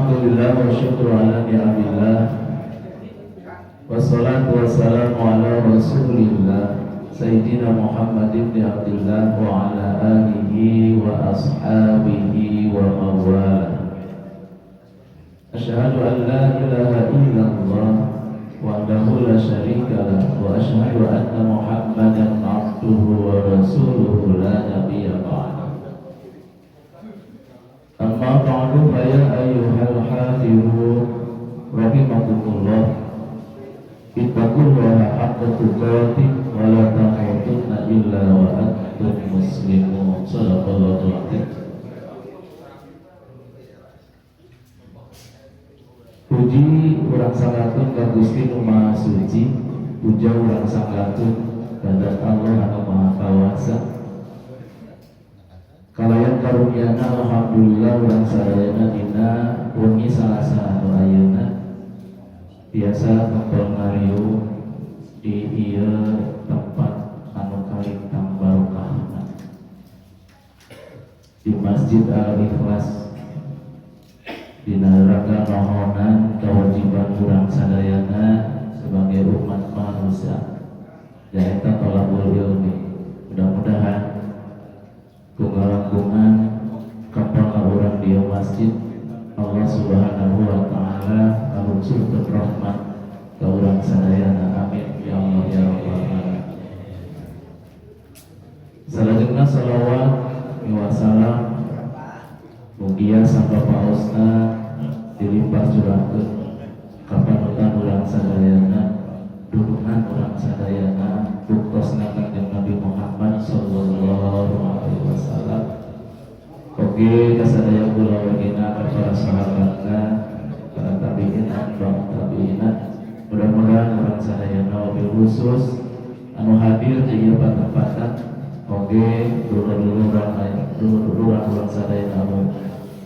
Alhamdulillah wa syukru ala ni'amillah. Wassalatu wassalamu ala rasulillah Sayyidina Muhammad ibn Abdullah wa ala alihi wa ashabihi wa mawala. Asyhadu an la ilaha illallah wahdahu la syarika lah wa asyhadu anna Muhammadan abduhu wa rasuluhu la nabiyya ba'da. Amma ba'du, fa ya ayyuhal hadirun rahimakumullah. Ittaqullaha haqqa tuqatih wa la tamutunna illa wa antum muslimun. Sadaqallahul azim. Puji urang sanggakeun ka Gusti Nu Maha Suci, puja urang sanggakeun ka Allah anu Maha Kawasa. Kalayan karuniana, alhamdulillah, urang sadayana dina wengi Salasa anu ayeuna biasa kempel ngariung di ieu tempat anu kalintang barokahna, di Masjid Al Ikhlas, dina rangka nohonan kewajiban urang sadayana sebagai umat manusia, yaitu tolabul ilmi. Mudah-mudahan ku ngalangkungan kempel urang di masjid, Allah Subhanahu wa Ta'ala ngalungsurkeun rahmat ka urang sadayana. Amin ya Allah ya rabbal alamin. Salajengna salawat miwah salam mugia sampai paosna dilimpah curahkeun ka panutan urang sadayana, dunungan urang sadayana, buktosna Kanjeng Nabi Muhammad sallallahu alaihi wasallam, oge kasadaya kulawargina, ka para sahabatna, para tabi'in, atba' tabi'ina. Mudah-mudahan urang sadayana, wabil khusus anu hadir di ieu patempatan, oge dulur-dulur dulur urang sadayana anu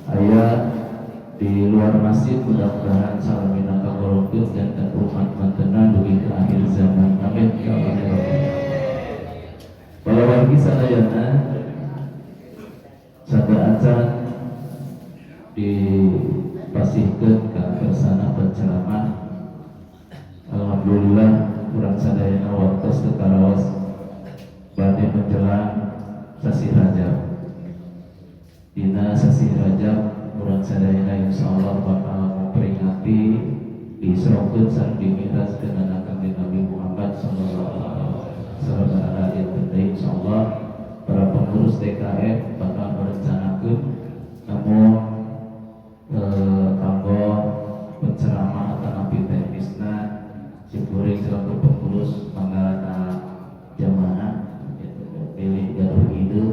aya di luar masjid, mudah-mudahan salamina kagolongkeun dan umat mantena dugi ke akhir zaman. Amin ya Allah ya Rabbal. Para wargi sadayana, sateuacan dipasihkeun ka kersana penceramah, alhamdulillah urang sadayana waktos teu karaos bade menjelang sasi Rajab. Dina sasi Rajab urang sadayana insyaallah bakal memperingati diisrokeun sareng dimi'rajkeun Kanjeng Nabi Muhammad sallallahu alaihi wasallam. Insyaallah para pengurus DKM bakal merencanakeun, namun kanggo penceramah atau teknisna, simkuring selaku pengurus mangga jamaah gitu, pilih gaduh ide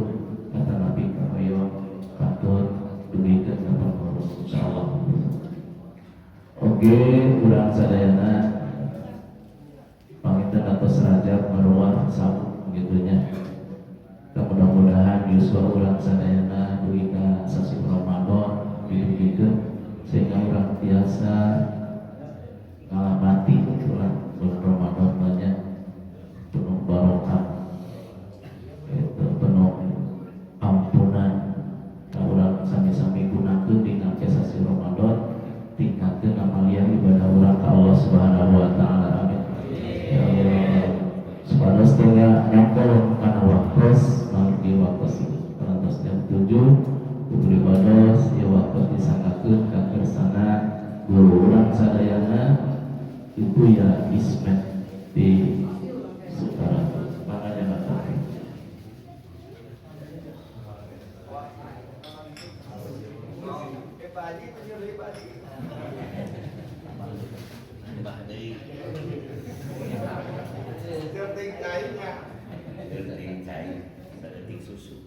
atanapi kahoyong kantun dugikeun ka pengurus insyaallah. Oke, urang sadayana panginten atos Rajab meruah sabuk gitu nya. Mudah-mudahan yuswa urang sadayana dugi ka sasi Ramadan didugikeun sehingga urang tiasa ngalamati itulah bulan Ramadan banyak penuh barokah itu, penuh ampunan. Urang sami-sami gunakeun dina sasi Ramadan, tingkatkeun amaliah ibadah urang ka Allah Subhanahu wa Taala. Amin ya Allah. Supados teu nyongkol kana waktos, di waktos parantos jam 7 kudu dibados ya. Waktos disanggakeun ka kersana guru urang sadayana, Ibu ya Ismet di Sukaratu. Makanya Bapak. Eh, Pak Haji, penyuluh Pak Haji. Mbah deui. Certing cainya. Leutik cai, saeutik susu.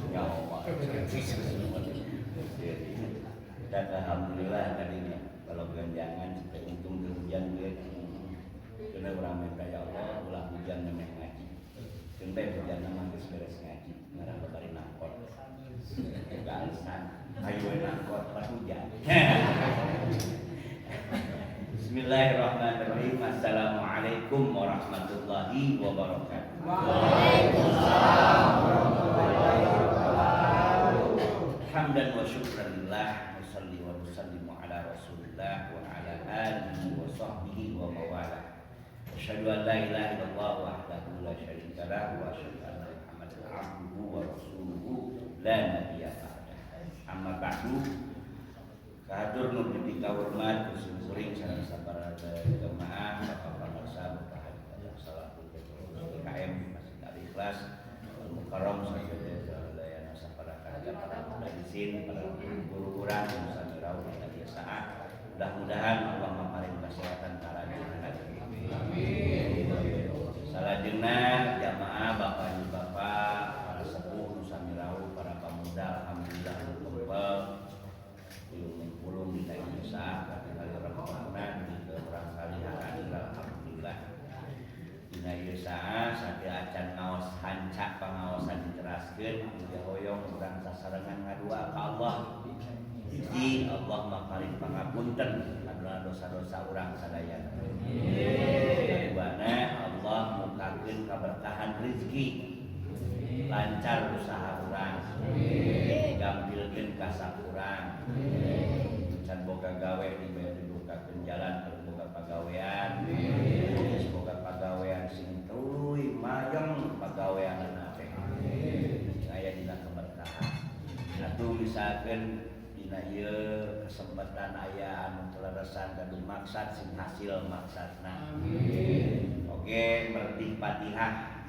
Nyawa susu. Dan alhamdulillah tadinya kalau ganjangan supaya untung ke hujan ge. Karena urang minta, ya Allah, ulah hujan memeh ngaji. Sampai hujan mah geus beres ngaji, ngarah bari nangkot. Boga alasan, ayo we nangkot pas hujan. Bismillahirrahmanirrahim. Assalamualaikum warahmatullahi wabarakatuh. Waalaikumsalam warahmatullahi wabarakatuh. Hamdan wa syukran lillah, nusalli wa nusallimu ala rasulillah wa ala alihi wa sahbihi wa mawala. Asyhadu an la ilaha illallah wahdahu la syarika lah wa asyhadu anna Muhammadan abduhu wa rasuluhu la nabiyya ba'dah. Amma ba'du. Kahatur nu dipikahormat ku simkuring sareng sabaraha jamaah, Bapak Pangarsa, Bapak Haji Salahuddin PKM Masjid Al-Ikhlas Al-Mukarram, sadayana sapara karya para mudarisin, para guru urang nu sami rawuh dina ieu saat. Mudah-mudahan Allah maparin kesehatan kalanjutna. Amin. Salajengna jamaah, bapak ibu bapak, para sepuh nu sami rawuh, para pemuda, alhamdulillah nu kempel pulung dina ieu saat kali rempahna di ke urang kali hadir, alhamdulillah. Dina ieu saat sateu acan ngaos hanca pangaosan diteraskeun, mugia hoyong urang sasarengan ngadua ka Allah. Hiji, Allah maparin pangapunten kana dosa-dosa urang sadayana. Kaduana, Allah mukakeun kaberkahan rezeki, lancar usaha urang, gampilkeun kasab urang. Can boga gawe dibayar dibukakeun jalan keur boga pagawean. Geus boga pagawean sing tuluy mayeng pagaweanana teh. Sing aya dina keberkahan. Atuh misalkeun dina ieu kesempatan aya anu kaleresan gaduh maksad, sing hasil maksadna. Amin. Oke, merdih Fatihah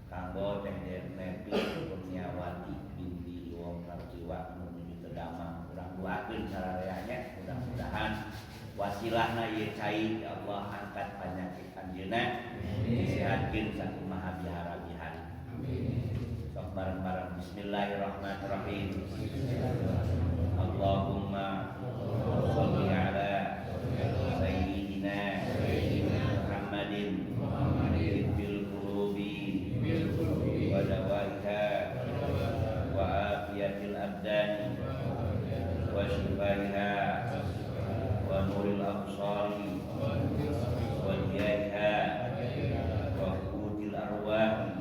kanggo Teh Nepi Kurniawati binti Wong Kartiwa nu nuju teu damang. Urang doakeun sarareanya, mudah-mudahan wasilahna ieu cai, ya Allah angkat penyakit anjeunna, disehatkeun sakumaha bihara-bihari. Amin. Sok bareng-bareng, bismillahirrahmanirrahim. Allahumma sholli ala sayyidina Muhammadin bil qulubi wa dawaiha wa afiyatil abdani wa shifaiha wa nuril absari wa diyaiha wa qutil arwah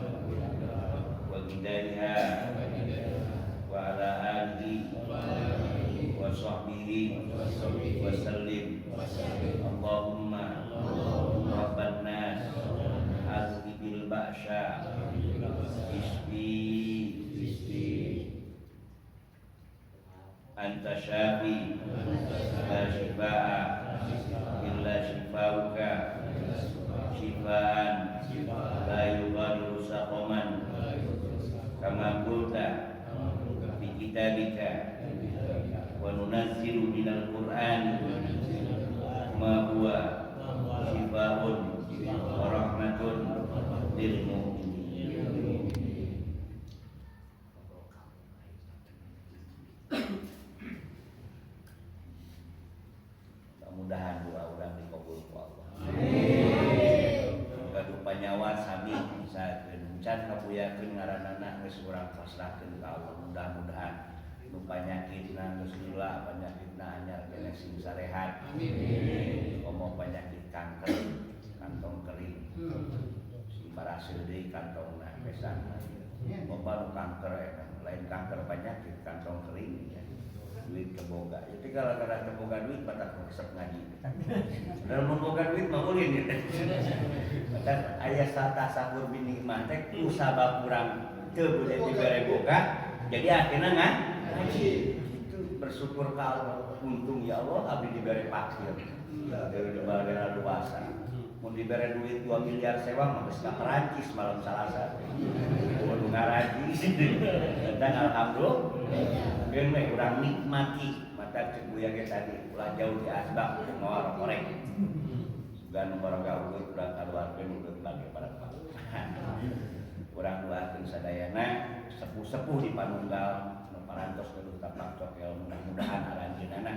wa gidaiha wa ala alihi wa sahbihi wa sallim. Allahumma rabban nas azhibil ba'sha isbi anta syafi la shifaa illa shifauka shifaan la yughadiru saqaman kama qulta fi kitabika wa nunazzilu minal qur'ani ma huwa shifaa'un wa rahmatun lil mu'minin. Mudah-mudahan doa urang dikabul ku Allah. Amin. Gaduh panyawa sami misalkeun can kabuyakeun ngaranana geus urang pasrahkeun ka Allah. Mudah-mudahan nu panyakitna geus lila, panyakitna anyar keneh sing sarehat. Amin. Komo panyakit kanker, kantong kering. Sing barasil deui kantongna pesana. Loba nu kanker eta, lain kanker panyakit, kantong kering ya. Duit keboga. Itu kalau kada teboga duit batak resep ngaji. Dan mun boga duit mah ulin ya. Batak aya tasahur bin nikmah teh ku sabab urang teu boleh dibere boga, jadi akhirna ngaji. Itu bersyukur ka Allah. Untung ya Allah abdi dibere pakir. Dari dibere luasa. Mun dibere duit 2 miliar sewa mah geus ka Perancis malam Salasa. Kudu ngaraji. Dan alhamdulillah keun we urang nikmati mata cek buya ge tadi ulah jauh di asbak mawa korek. Sugan nu baroga ulut urang kaluarkeun ulut bage barang. Urang doakeun sadayana sepuh-sepuh di Panunggal nu parantos gaduh tapak cokel, mudah-mudahan aranjeunana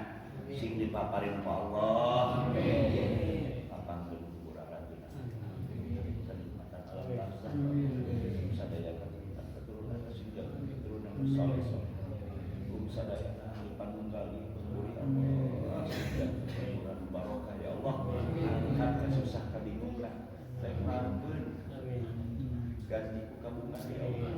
sing dipaparin ku Allah. Amin. Papangkeun kubur aranjeunna. Kenikmatan alam barzah. Sadaya keturunan sing jaga keturunan saleh saleh. Sadayana di Panunggal kubur ya Allah. Sing jaga keturunan barokah ya Allah. Angkat kasusah kabingungan. Lempangkeun. Ganti ku kabungan ya Allah.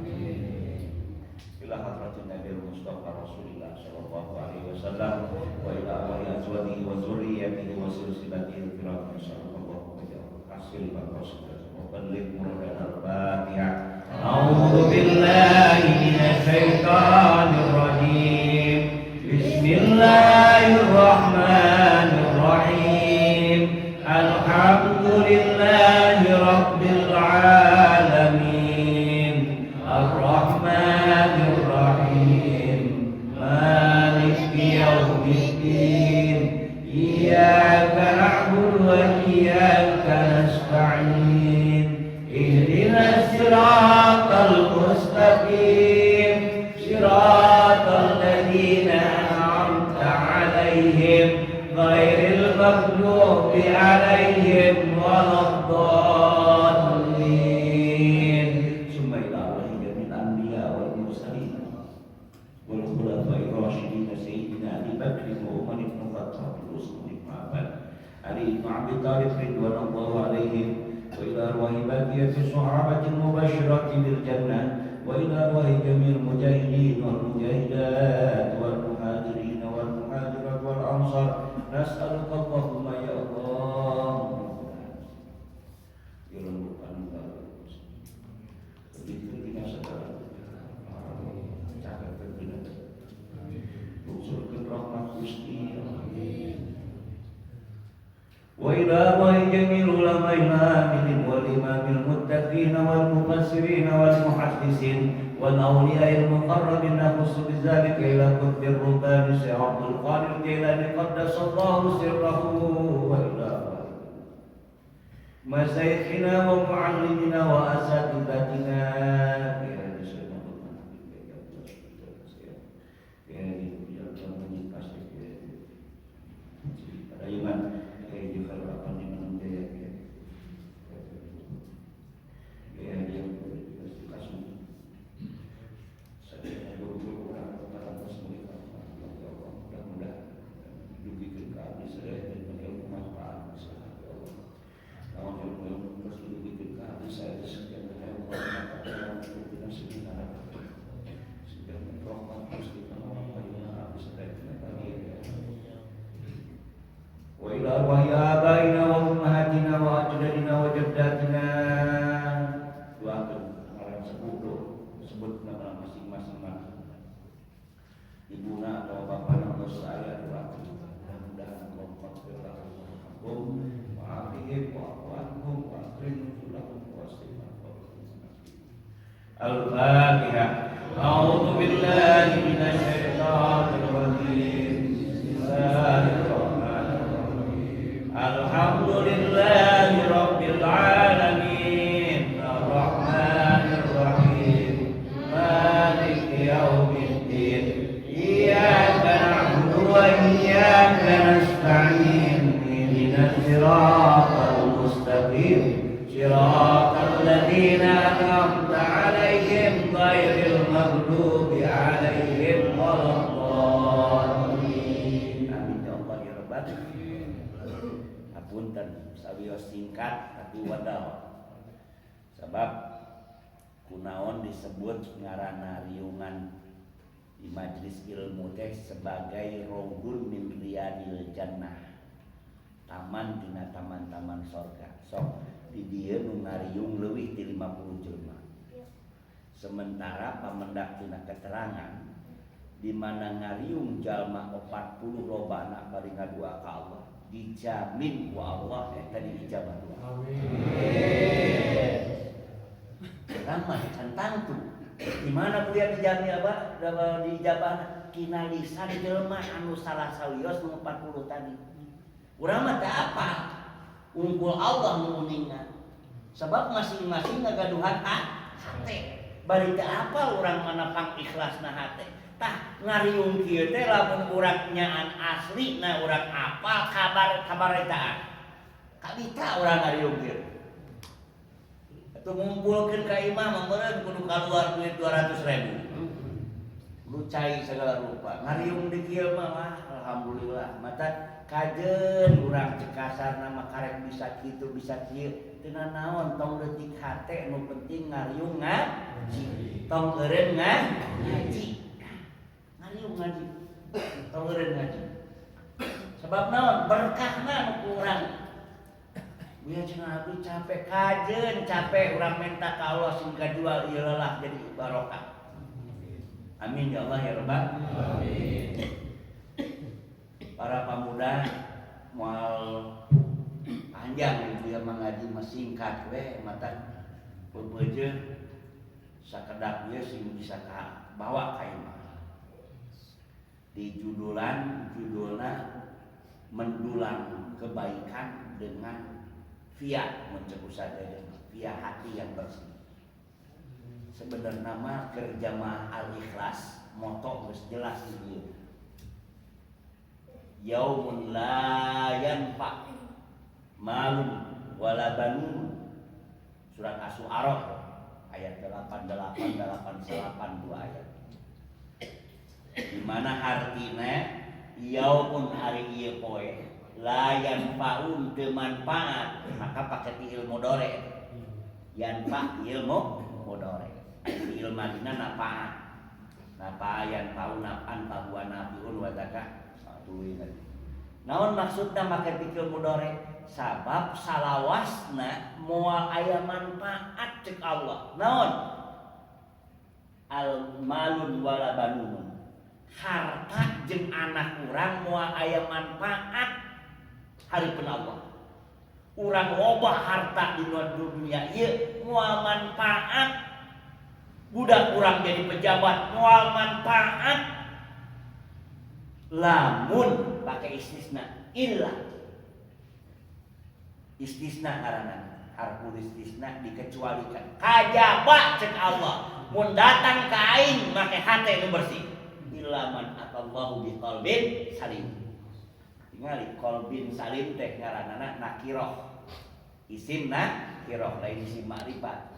Ila hadratin Hadratin Nabi Mustafa Rasulillah sallallahu alaihi wasallam wa ila arwahi azwajihi wa dzurriyyatihi wa silsilatihi al-kiram. Sallallahu alaihi wa sallam wa balligh muradana. Al-Fatihah. أعوذ بالله من الشيطان الرجيم. بسم الله الرحمن الرحيم. الحمد لله رب العالمين، الرحمن الرحيم، مالك يوم الدين، إياك نعبد وإياك نستعين، اهدنا الصراط المستقيم، صراط الذين أنعمت عليهم، غير المغضوب عليهم ولا الضالين. ثم إلى أرواح جميع الأنبياء والمرسلين والخلفاء الراشدين، سيدنا أبي بكر وعمر بن الخطاب وعثمان بن عفان، علي بن أبي طالب، رضوان الله عليهم، وإلى أرواح باقية الصحابة المبشرة بالجنة، وإلى أرواح جميع المجاهدين والمجاهدات والمهاجرين والمهاجرات والأنصار. نسألك اللهم يا الله ya lembutkan. Begitu dina segala caket dina usulkeun rahmat Gusti. وإلى أرواح جميع العلماء العاملين والإمام المتقين والمفسرين والمحدثين والأولياء المقربين، نخص بذلك إلى قطب الرباني شيخ عبد القادر الجيلاني قدس الله سره، وإلى مشايخنا ومعلمنا وأساتذتنا يا سيدنا ya ya kayak juga apa nih jaya ya ya dia kasih saya guru-guru orang terus mereka ya Allah, mudah-mudahan dugikeun ka abdi sadaya dan ilmu manfaat ya Allah. Naon ilmu ilmu terus dugikeun ka abdi saya sekian ya Allah, dina seminar sekian rahmat Gusti Allah abdi sadaya ya. وإلى أرواح آبائنا وأمهاتنا وأجدادنا وجداتنا. Doakan orang sebut sebut nama masing-masing mana ibuna atau bapak atau saya, doakan mudah-mudahan Allah maghfir lahum warhamhum wa'afihim wa'fu anhum wa akrim nuzulahum wa Al-Fatihah. أعوذ بالله من الشيطان الرجيم. بسم الله الرحمن الرحيم. الحمد لله رب العالمين، الرحمن الرحيم، مالك يوم الدين، إياك نعبد وإياك نستعين، اهدنا الصراط المستقيم، صراط الذين أنعمت عليهم، غير المغضوب عليهم ولا الضالين. Amin ya Allah ya Rabbal. Hapunten sawios singkat tapi wadal. Sebab kunaon disebut ngaranna riungan di majelis ilmu teh sebagai raudhun min riyadil jannah, taman tina taman-taman sorga. Sok di dieu nu ngariung leuwih ti 50 jelema, sementara pamendak tina keterangan di mana ngariung jalma 40 lobana bari ngadua ka Allah, dijamin ku Allah eta diijabah doa. Amin. Ramah can tangtu. Di mana kuliah dijamin apa? Diijabah tina lisan jelema anu salah sawios nu 40 tadi. Urang mah teu apa? Unggul Allah nu uninga. Sebab masing-masing ngagaduhan hate. Bari teu apal urang mana pang ikhlasna hate. Tah ngariung kieu teh lamun urang nyaan asli na urang apal kabar kabar etaan. Kabita urang ngariung kieu. Atuh ngumpulkeun ka imah mah meureun kudu kaluar duit 200 ribu. Kudu cai segala rupa. Ngariung di kieu mah wah alhamdulillah. Mata kajeun urang cek kasarna mah karek bisa kitu bisa kieu. Teu naon, tong leutik hate, nu penting ngariung ngaji. Tong eureun ngaji. Riung ngaji, tong eureun ngaji. Sebab naon? Berkahna nu kurang. Buya cenah abdi capek kajeun, capek urang minta ka Allah sing kajual ieu lelah jadi barokah. Amin ya Allah ya Rabbal alamin. Para pemuda, moal panjang ieu mah ngaji mah, singkat we, mata pepeje sakedap ieu sing bisa ka bawa ka imah. Di judulan, judulna mendulang kebaikan dengan via mencegah saja, via hati yang bersih. Sebenarnya mah kerja mah Al Ikhlas moto geus jelas di dieu. Yaumun la yanfa malun wala banun, surat Asy-Syu'ara ayat 88, 89, dua ayat, di mana artinya yaumun hari ieu poe, la yanfa'un teu manfaat, maka pakai fi'il mudhari. Yanfa fi'il mudhari, fi'il madina nafa'a, nafa'a yanfa'u naf'an fahuwa nafi'un wa dzaka. Naon maksudna make fi'il mudhari? Sabab salawasna moal aya manfaat cek Allah. Naon? Al malun wala banun. Harta jeung anak urang moal aya manfaat hareupeun Allah. Urang loba harta di dunia ieu moal manfaat. Budak urang jadi pejabat moal manfaat. Lamun pakai istisna, illa istisna ngaranna, harful istisna, dikecualikan, kajaba cek Allah mun datang ka aing make hate nu bersih, illa man atallahu biqalbin salim. Tingali qalbin salim teh ngaranna nakiroh, isim nakiroh, lain isim ma'rifat.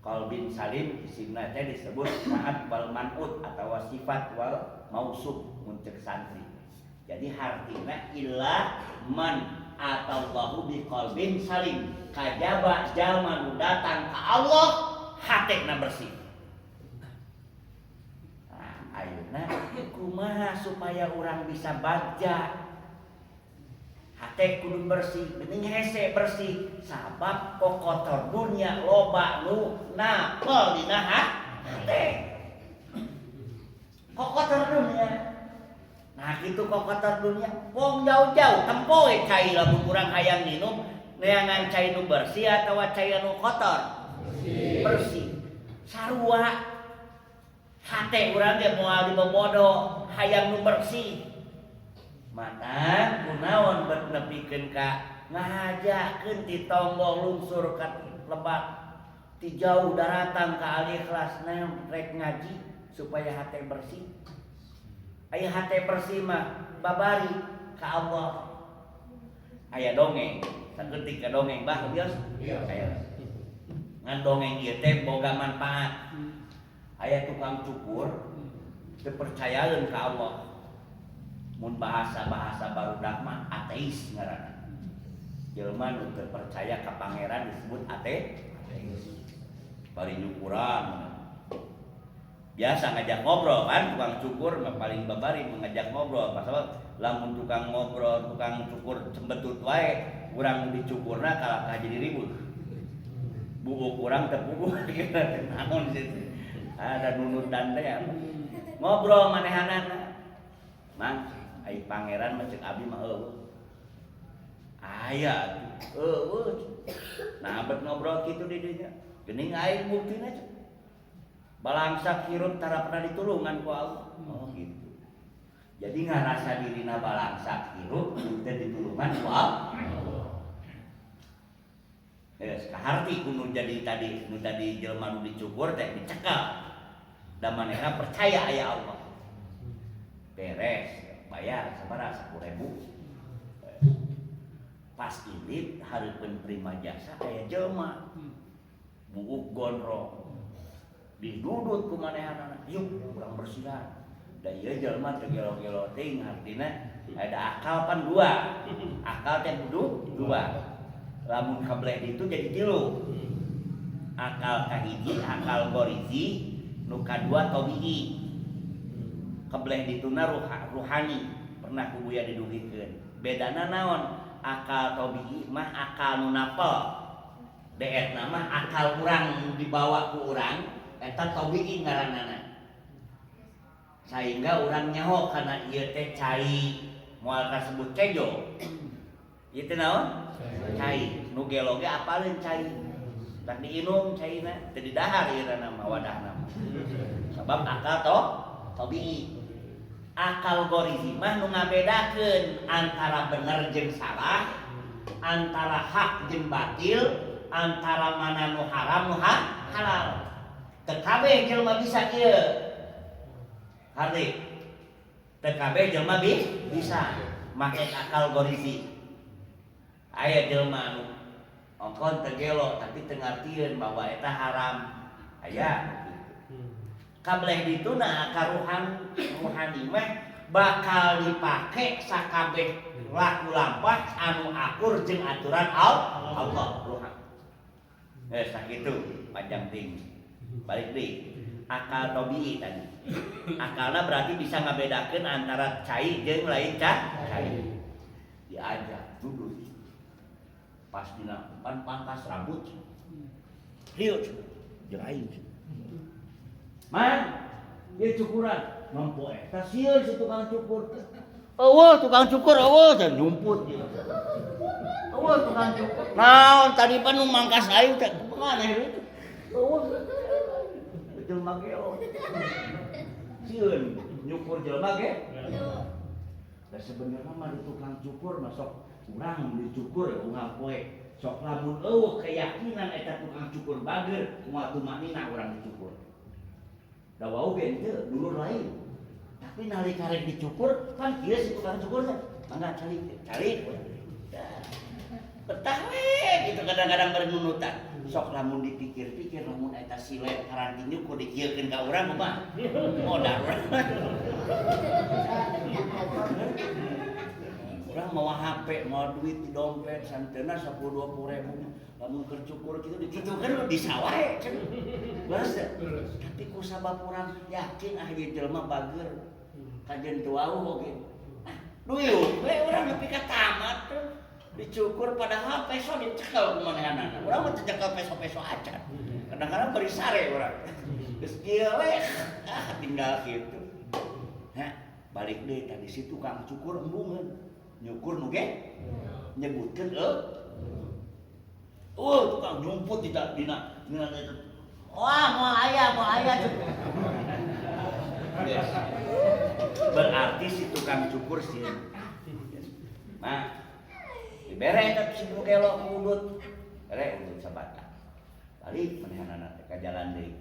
Qalbin salim isimna teh disebut naat wal man'ut atau sifat wal mausuf mun cek santri. Jadi hartina illa man atallahu biqalbin salim, kajaba jalma nu datang ka Allah hatena bersih. Nah, ayeuna kumaha supaya urang bisa baca hate kudu bersih, bening hese bersih, sabab kokotor dunia loba nu napel dina hate. Kokotor dunia. Nah gitu, kokotor dunia, wong jauh-jauh tempo we cai, lamun urang hayang minum neangan cai nu bersih atawa cai nu kotor? Bersih. Bersih. Sarua hate urang ge moal dibobodo, hayang nu bersih. Mata kunaon bet nepikeun ka ngahajakeun ti tonggoh lungsur ka lebak, ti jauh daratang ka Al Ikhlas rek ngaji supaya hate bersih. Aya hate bersih mah babari ka Allah. Aya dongeng, saketik ka dongeng bah bios. Aya. Ngan dongeng ieu teh boga manfaat. Aya tukang cukur teu percayaeun ka Allah. Mun bahasa-bahasa barudak mah ateis ngaranna. Jelema nu teu percaya ka pangeran disebut ateis. Bari nyukuran biasa ngajak ngobrol kan, tukang cukur mah paling babari mengajak ngobrol, pasal lamun tukang ngobrol, tukang cukur cembetut wae, urang dicukurna kalah jadi ribut, buuk urang teu puguh naon situ ada nunut dan teh ngobrol manehanana. Mang, ai pangeran mah cek abdi mah eueuh, aya eueuh. Nah, bet ngobrol kitu di dinya, geuning aing buktina cek balangsak hirup tara pernah ditulungan ku Allah. Oh gitu. Jadi ngarasa dirina balangsak hirup teu ditulungan ku Allah. Yes, kaharti ku nu jadi tadi, nu tadi jelema nu dicukur teh dicekal. Da manehna percaya aya Allah. Beres, bayar sabaraha, 10.000. Pas indit hareupeun prima jasa aya jelema buuk gondrong, didudut ku manehanana, yuk urang bersihan. Da ieu jelema teu gelo-gelo teuing, artina ada akal pan dua, akal teh kudu dua, lamun kableh itu jadi tilu. Akal kahiji akal gorizi, nu kadua tobi'i. Kebleh dituna ruhani pernah ku Buya didugikeun. Bedana naon? Akal tabii mah akal nu napel. Deetna mah akal urang dibawa ku urang eta tabii ngaranana. Sehingga urang nyaho kana ieu teh cai, moal kasebut kejo. Ieu teh naon? Cai. Nu gelo ge apaleun cai. Tak diinum caina, teu didahar ieu mah wadahna mah. Sabab akal tabii. Akal gorizi mah nu ngabedakeun antara bener jeung salah, antara hak jeung batil, antara mana nu haram nu halal. Teu kabeh jelema bisa ieu. Hardi. Teu kabeh jelema bisa make akal gorizi. Aya jelema anu ongkon teu gelo tapi teu ngartieun bahwa eta haram. Aya. Kableh dituna akal ruhani mah bakal dipake sakabeh laku lampah anu akur jeung aturan Allah ruhan. Sakitu panjang ting. Balik deui. Akal tabii tadi. Akalna berarti bisa ngabedakeun antara cai jeung lain cai. Diajak duduk. Pas dina pan pangkas rambut. Rieu jeung aing. Man, ieu cukuran. Mampu eta sieun si tukang cukur. Eueuh tukang cukur eueuh teh nyumput ieu. Eueuh tukang cukur. Naon tadi pan nu mangkas aing teh maneh itu. Eueuh. Jelema gelo. Sieun nyukur jelema ge. Da sebenarnya mah di tukang cukur mah sok urang dicukur unggal poe. Sok lamun eueuh keyakinan eta tukang cukur bager moal tumanina urang dicukur. Da wau ge henteu dulur lain. Tapi nalika rek dicukur kan kieu si tukang cukur teh. Mangga calik, calik. Betah we gitu kadang-kadang bernunutan. Sok lamun dipikir-pikir lamun eta silet karanti nyukur dikieukeun ka urang mah modar urang. Urang mawa HP, mawa duit di dompet santeuna 10 20 ribu. Lamun keur cukur kitu dikitukeun di sawah we cenah. Leres teh? Tapi ku sabab urang yakin ah ieu jelema bager. Kajen teu wauh oge. Ah, duyuk we urang nepi ka tamat tuh. Dicukur padahal peso dicekel ku manehanana. Urang mah teu cekel peso-peso acan. Kadang-kadang bari sare urang. Geus kieu we, ah tinggal kitu. Hah, balik deui tadi si tukang cukur embungeun. Nyukur nu ge nyebutkeun oh tukang nyumput tidak dina dina itu. Wah, moal aya cukur. Yes. Berarti si tukang cukur sieun. Nah, dibere eta si nu gelo ku udut. Bere udut sabata. Balik manehanana teh ka jalan deui.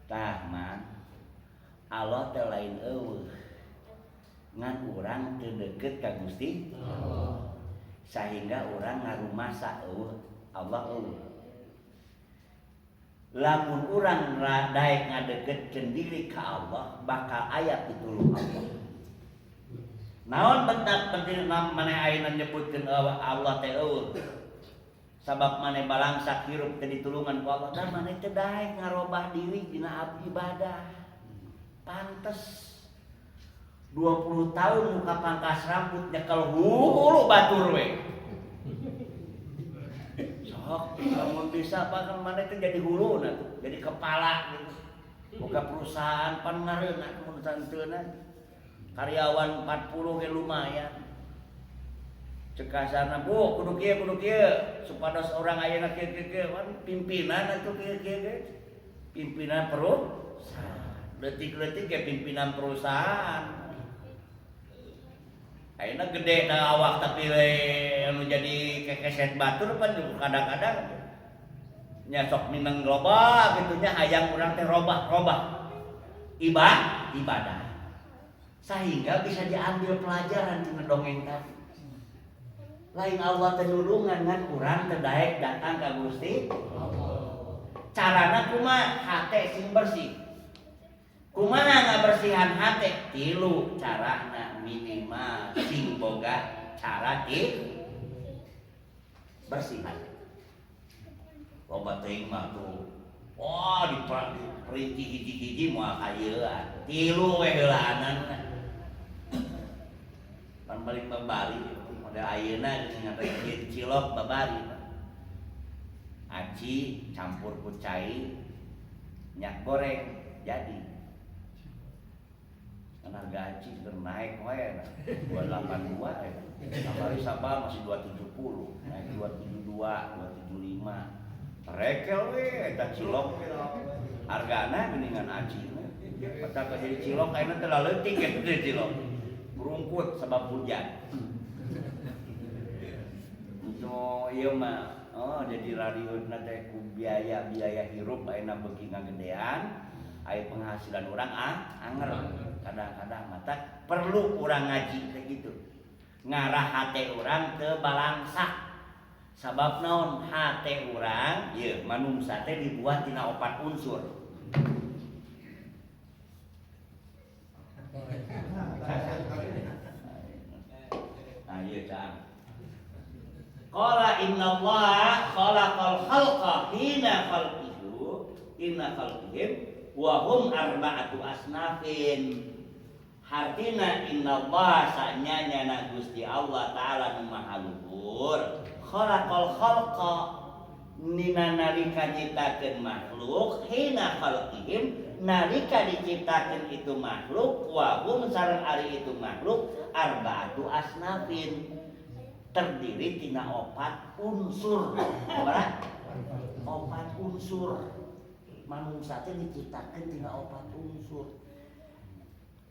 Tah, Mang. Allah teh lain eueuh. Ngan urang teu deukeut ka Gusti Allah. Sehingga urang ngarumasa eueuh Allah eueuh. Lamun urang daek ngadeukeutkeun diri ka Allah, bakal aya pitulung Allah. Naon bentak penting maneh ayeuna nyebutkeun Allah teh eueuh. Sabab maneh balangsak hirup teh ditulungan ku Allah, da maneh teh daek ngarobah diri dina ibadah. Pantes 20 tahun muka pangkas rambut nyekel hulu batur we. Sok lamun bisa bahkan maneh teh jadi hulu na tuh, jadi kepala gitu. Buka perusahaan pan ngareunah mun santeuna. Karyawan 40 ge lumayan. Cek kasarna, Bu, kudu kieu supados orang ayeuna kieu kieu kieu kan pimpinan atuh kieu kieu ge. Pimpinan perusahaan. Leutik-leutik ge pimpinan perusahaan. Ayeuna gede da awak tapi we anu jadi kekeset batur pan kadang-kadang nya sok mineng loba kitu nya hayang urang teh robah-robah. Ibadah. Sehingga bisa diambil pelajaran tina dongeng tadi. Lain Allah teh nulungan ngan urang teh daek datang ka Gusti Allah. Carana kumaha? Hate sing bersih. Kumaha ngabersihan hate? Tilu carana minimal sing boga cara ti bersih hate. Loba teuing mah tuh. Oh, diperinci hiji-hiji moal kayeun. Tilu we heulaanan. Pan paling babari model ayeuna geuning rek cilok babari. Aci campur ku cai minyak goreng jadi. Kan harga aci keur naik wae 282 ya. Kamari sabal masih 270, naik 272, 275. Rekel we eta cilok. Hargana geuningan aci. Petak jadi cilok ayeuna teh leutik eta teh cilok. Berungkut sebab hujan. Nu ieu mah oh jadi radio teh ku biaya-biaya hirup ayeuna beuki ngagedean, aya penghasilan urang anger. Kadang-kadang mata perlu urang ngaji kayak gitu. Ngarah hate urang teu balangsak. Sabab naon hate urang ieu manungsa teh dibuat tina opat unsur. Nah ieu caang. Qala innallaha khalaqal khalqa hina khalqihi inna khalqihim wa hum arba'atu asnafin. Hartina innallaha sanyanya na Gusti Allah Ta'ala nu maha luhur khalaqal khalqa nina nalika nyiptakeun makhluk hina khalqihim nalika diciptakeun itu makhluk wa hum sareng ari itu makhluk arba'atu asnafin terdiri tina opat unsur. Sabaraha? Opat unsur. Manungsa teh diciptakeun tina opat unsur.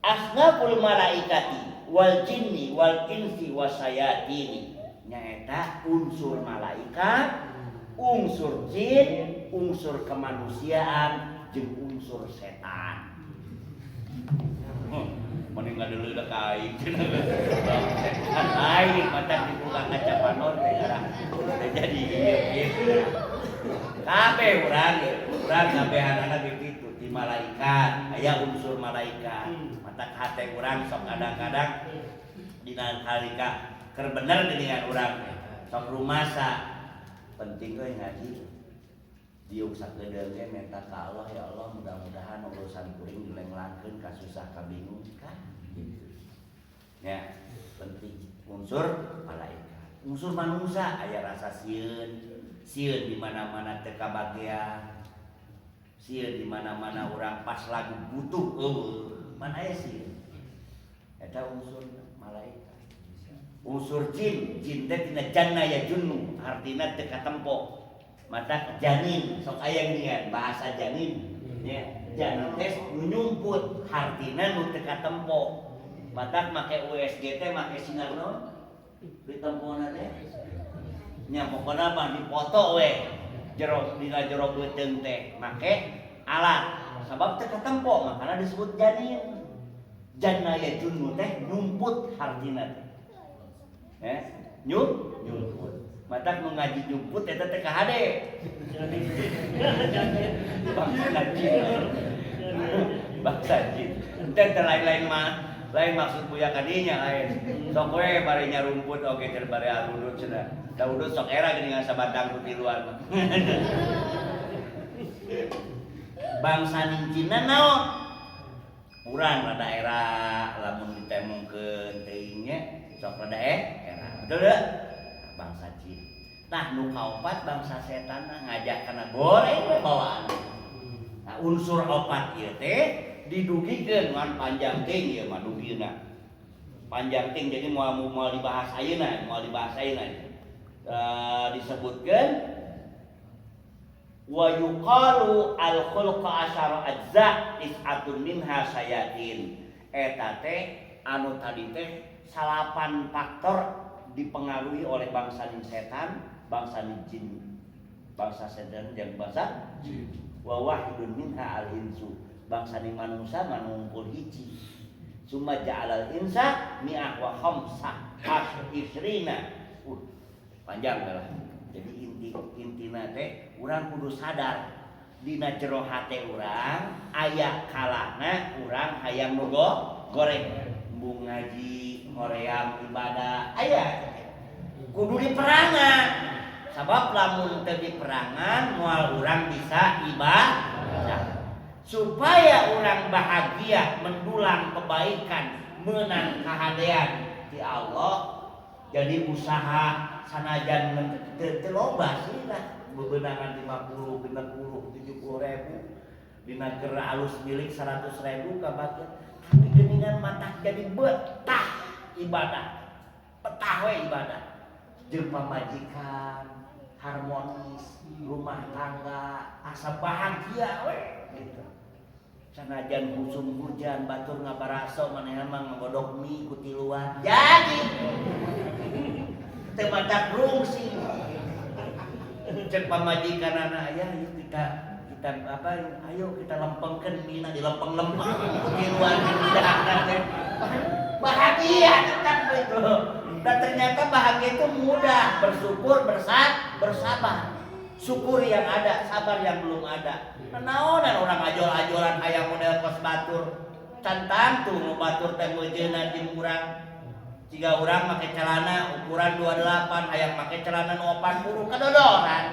Asnaful malaikati wal jinni wal insi wasayatini. Nyaeta unsur malaikat, unsur jin, unsur kemanusiaan, jeung unsur setan. Mending ngadeuleuh ka aing cenah. Setan aing mata dibuka kaca panon teh ngarah. Jadi ieu ieu. Kabeh urang, urang kabehanana kitu ti malaikat, aya unsur malaikat. Mata hate urang sok kadang-kadang dina kalika keur bener geuningan urang teh. Sok rumasa penting euy ngaji. Diuk sakedeung ge minta ka Allah, ya Allah mudah-mudahan urusan kuring dilenglangkeun ka susah ka bingung ka gitu. Ya, penting unsur malaikat. Unsur manusia aya rasa sieun, sieun di mana-mana teu kabagean. Sieun di mana-mana urang pas lagu butuh eueuh, man aya sieun. Eta unsur malaikat. Unsur jin, jin teh tina janna ya junnu, artina teu katempo. Mata janin sok aya geuningan bahasa janin nya, janin teh nu nyumput hartina nu teu katempo. Mata make USG teh make sinar naon ditempona teh nya, pokona mah dipoto we jero dina jero beuteung teh make alat sabab teu katempo makana disebut janin. Janna ya junnu teh nyumput hartina teh. Nyumput. Matak nu ngaji nyumput eta teh kahade. Bangsa jin. Bangsa jin. Teh lain-lain mah, lain maksud buya kadinya lain. Sok we bari nyarumput oge teh bari arudut cenah. Da udut sok era geuningan sabatang ku tiluan mah. Bangsa nincina naon? Urang rada era lamun ditemongkeun teuing nya sok rada era. Betul teu? Bangsa jin. Tah nu kaopat bangsa setan ngajak kana goreng we bawaan. Nah unsur opat ieu teh didugikeun ngan panjang ting ieu mah dugina. Panjang ting jadi moal moal dibahas ayeuna, moal dibahas ayeuna. Disebutkeun wa yuqalu al khulqa asyara ajza tis'atun minha sayatin. Eta teh anu tadi teh 8 faktor dipengaruhi oleh bangsa setan, bangsa jin, bangsa setan jeung bangsa jin. Wa wahidun minha al insu, bangsa ni manusia manungkul hiji. Summa ja'alal insa mi'ah wa khamsah isrina. Panjang lah. Jadi intina teh urang kudu sadar dina jero hate urang aya kalana urang hayang nu goreng. Embung ngaji, hoream ibadah, aya kudu diperangan. Sabab lamun teu diperangan moal urang bisa ibadah. Supaya orang bahagia mendulang kebaikan, menang kahadean di Allah. Jadi usaha sanajan teu loba sih lah, bebenangan 50, 60, 70 ribu dina keur alus milik 100 ribu kabagian, tapi geningan mata jadi betah ibadah, betah we ibadah jeung pamajikan harmonis, rumah tangga asa bahagia we gitu. Sanajan husum hujan batur ngabaraso, manehna mah ngagodok mie ku tiluan, jadi teu matak rungsi. Cek pamajikanana, "Aya, yuk kita kita apa, ayo kita lempengkeun mie na." Dilempeng-lempeng ku tiluan jeung teh, bahagia tetap itu. Dan ternyata bahagia itu mudah, bersyukur, bersabar. Syukur yang ada, sabar yang belum ada. Naonan orang ajol-ajolan hayang model kos batur? Can tangtu nu batur teh meujeuna jeung urang. Jika urang make celana ukuran 28, hayang make celana nu 40, kadodoran.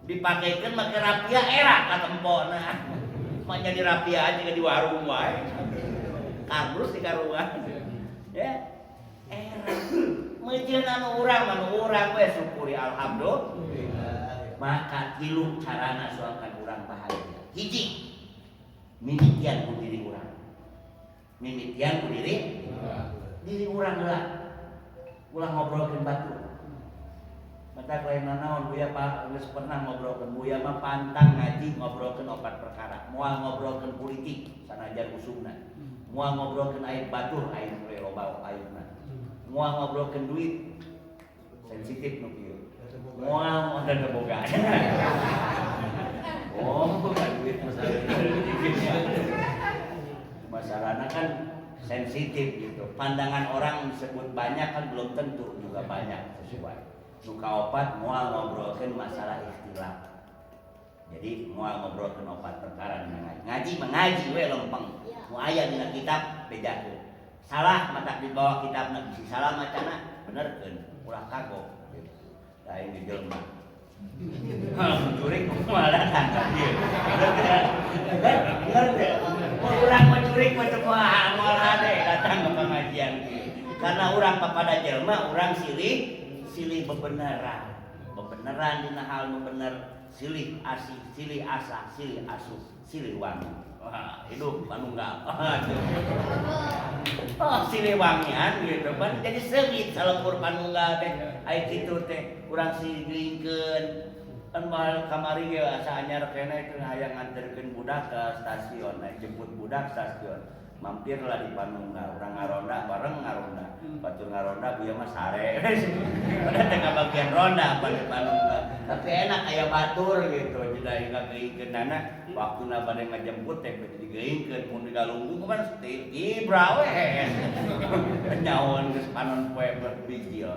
Dipakekeun make rapia era katempona. Mah jadi rapia aja di warung wae. Kardus di karungan. Ya. Era. Meujeuna nu urang mah nu urang we, syukuri, alhamdulillah. Maka tilu carana suangkan urang bahagia. Hiji, mimitian ku diri urang. Mimitian ku diri diri urang heula. Ulah ngobrolkeun batur. Mata lain nanaon, Buya Pak geus pernah ngobrolkeun, Buya mah pantang ngaji ngobrolkeun opat perkara. Moal ngobrolkeun politik sanajan usumna. Moal ngobrolkeun aib batur, aib loba aibna. Moal ngobrolkeun duit, sensitif nu kieu. Moal modal boga. Oh, boga duit masalah. Masalahnya kan sensitif gitu. Pandangan orang disebut banyak kan belum tentu juga banyak sesuai. Nu kaopat, moal ngobrolkeun masalah ikhtilaf. Jadi moal ngobrolkeun opat perkara dina ngaji. Ngaji mah ngaji we lempeng. Nu aya dina kitab bejakeun. Salah matak dibawa kitabna, bisi salah macana benerkeun, ulah kagok gitu. Lain di jelema. Mencuri malah datang ka dieu. Bener teu? Mun urang mencuri mah teu moal hade datang ke pengajian kieu. Karena urang papada jelema, urang silih silih bebeneran. Bebeneran dina hal nu bener, silih asih, silih asah, silih asuh, silih wangi. Wah, hidup manunggal. Oh, silih wangian gitu kan jadi seungit salembur panunggal teh. Ai kitu teh urang silih geuingkeun. Kan moal kamari ge asa anyar keneh itu, hayang nganterkeun budak ke stasiun, naik jemput budak stasiun. Mampirlah di Panunggal, urang ngaronda bareng ngaronda. Batur ngaronda, Buya mah sare. Pada tengah bagian ronda pada Panunggal. Tapi enak aya batur gitu, jadi ngageuingkeunana waktuna bade ngajemput teh bade digeuingkeun, mun digalunggu kan ibra we. Nyaon geus panon poe berbijil.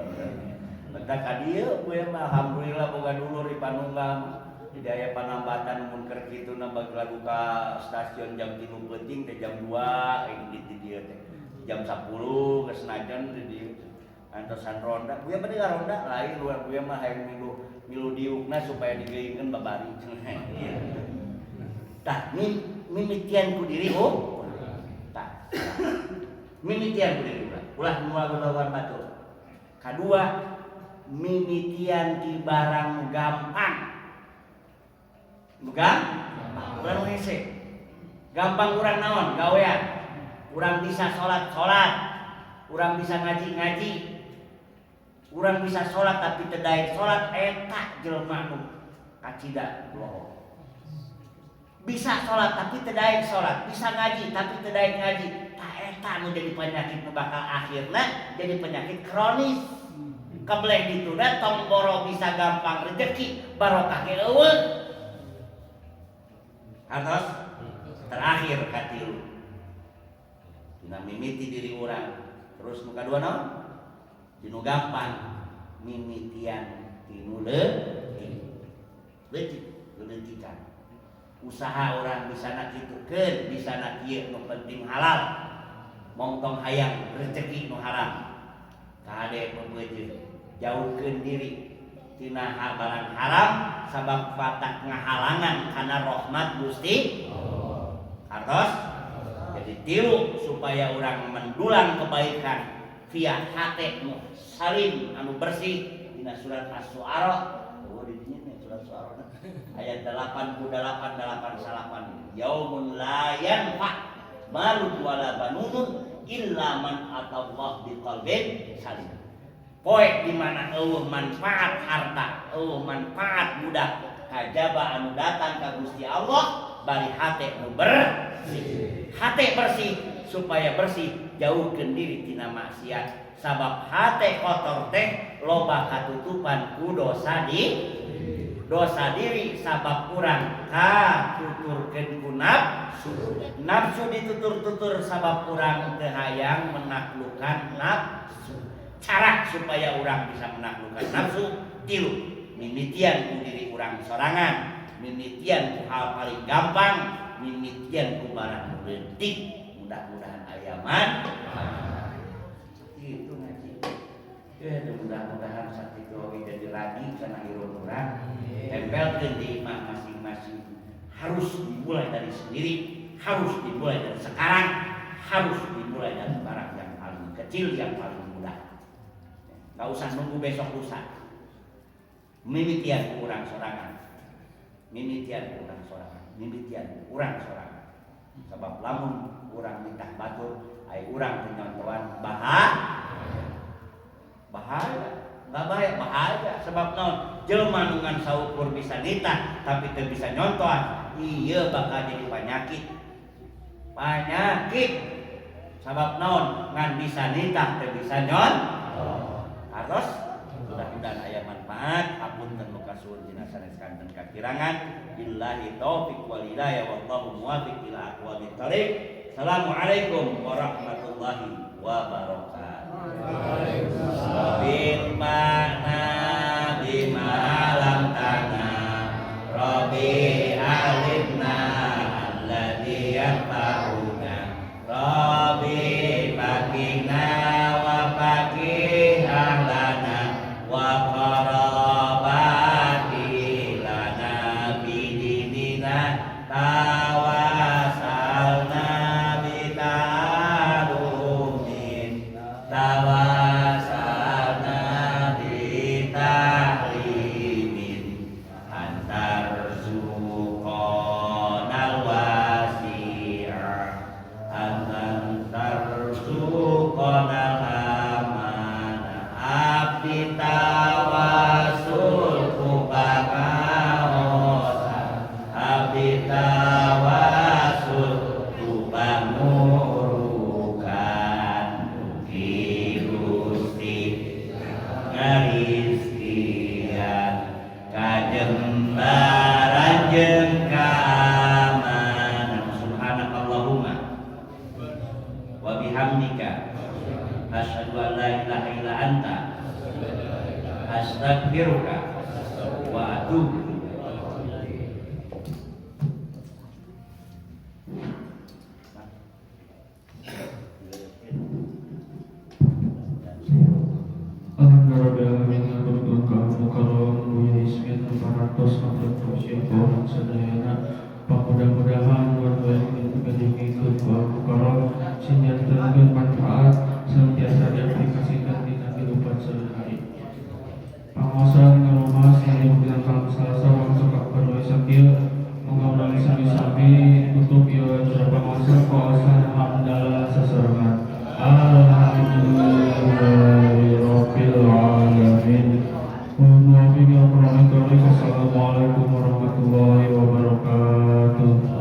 Bentar ka dieu Buya mah alhamdulillah boga dulur di Panunggal. Di aya panambatan mun keur kitu nambah lagu ka stasiun jam 3 peuting teh, jam 2 di dieu teh. Jam 10 geus najan di dieu. Antosan ronda, Buya bade ngaronda lain luar, Buya mah hayang milu milu diukna supaya digeuingkeun babari. Tah, mimitian ku diri oh. Tah. Mimitian ku diri urang. Ulah nu batur. Kadua, mimitian ti barang gampang. Gampang, urang hese. Gampang urang naon? Gawean. Urang bisa salat, salat. Urang bisa ngaji, ngaji. Urang bisa salat tapi teu daek salat, eta jelema nu kacida lohong. Bisa salat tapi teu daek salat, bisa ngaji tapi teu daek ngaji. Tah, eta nu jadi penyakit nu bakal akhirna jadi penyakit kronis. Kebleh ditunda, tong boro bisa gampang rezeki, barokah ge euweuh. Atos terakhir katilu. Dina mimiti diri urang. Terus nu kadua naon? Tinu gampang, mimitian tinu leutik. Leutik, leutikkan. Usaha orang bisa nak kitukeun, bisa nak kieu, nu penting halal. Mongtong hayang rezeki nu haram. Kade peupeujeuh, jauhkeun diri tina barang haram, sabab matak ngahalangan karena rahmat Gusti. Artos jadi tilu supaya orang mendulang kebaikan via hate nu salim, anu bersih, dina surat Asy-Syu'ara. Oh, di dinya nih surat Syu'ara ayat 88 89, yaumun la yanfa malun wala banun illa man atallah biqalbin salim. Poe di mana euweuh manfaat harta, euweuh manfaat budak, kajaba anu datang ka Gusti Allah bari hate nu bersih. Hate bersih, supaya bersih jauhkeun diri tina maksiat, sabab hate kotor teh loba katutupan ku dosa di dosa diri, sabab kurang katuturkeun ku nafsu, nafsu ditutur-tutur sabab kurang teu hayang menaklukkan nafsu. Cara supaya orang bisa menaklukkan nafsu tilu: mimitian ku diri urang sorangan, mimitian ku hal paling gampang, mimitian ku barang leutik. Mudah-mudahan aya manfaat itu ngaji ya. Mudah-mudahan sakitu oge jadi lagi karena irung urang tempelkeun di imah masing-masing. Harus dimulai dari sendiri, harus dimulai dari sekarang, harus dimulai dari barang yang paling kecil, yang paling mudah. Nggak usah nunggu besok lusa. Mimitian ku urang sorangan, mimitian ku urang sorangan, mimitian ku urang sorangan, sebab lamun urang nitah batur, ai urang teu nyontohan, bahaya, bahaya. Nggak bahaya, bahaya. Sebab naon? Jelema nu ngan saukur bisa nitah tapi teu bisa nyontohan, iya bakal jadi penyakit, penyakit. Sebab naon? Ngan bisa nitah teu bisa nyon. Harus mudah-mudahan aya manfaat. Hapunten nu kasuhun dina sanes kanten kakirangan. Billahi taufik wal hidayah, wallahu muwafiq ila aqwamit thoriq. Assalamualaikum warahmatullahi wabarakatuh. Bil makna bima lam tana Rabbi alimna alladhi yanfa'una Rabbi fakina wa fakih ahlana wa qarabati lana bidinina tawasalna bitalumin tawasalna bitahlimin antar suqonal wasi'a antar suqonal amana abdi tawasul kupangaosan abdi tawasul kupangurukan. Mugi Gusti ngarizkian kajembaran jeung keamanan. Subhanakallahumma wa bihamdika asyhadu an la ilaha illa anta astaghfiruka wa atubu ilaik. Alhamdulillah, haturkeun ka Mukarram Buya Ismin parantos ngaprentosieun ka urang sadayana. Mudah-mudahan warga yang ngadengkeun ku Mukarram sing jantenkeun manfaat sareng tiasa diaplikasikeun dina kehidupan sehari-hari. Pangaosan ngarumas aya dina kalam Salasa wangsul kabar we sakieu. Mangga urang sami-sami tutup ieu acara pangaosan kaosan hamdalah sasarengan. Alhamdulillahirabbil alamin. Wassalamualaikum warahmatullahi wabarakatuh.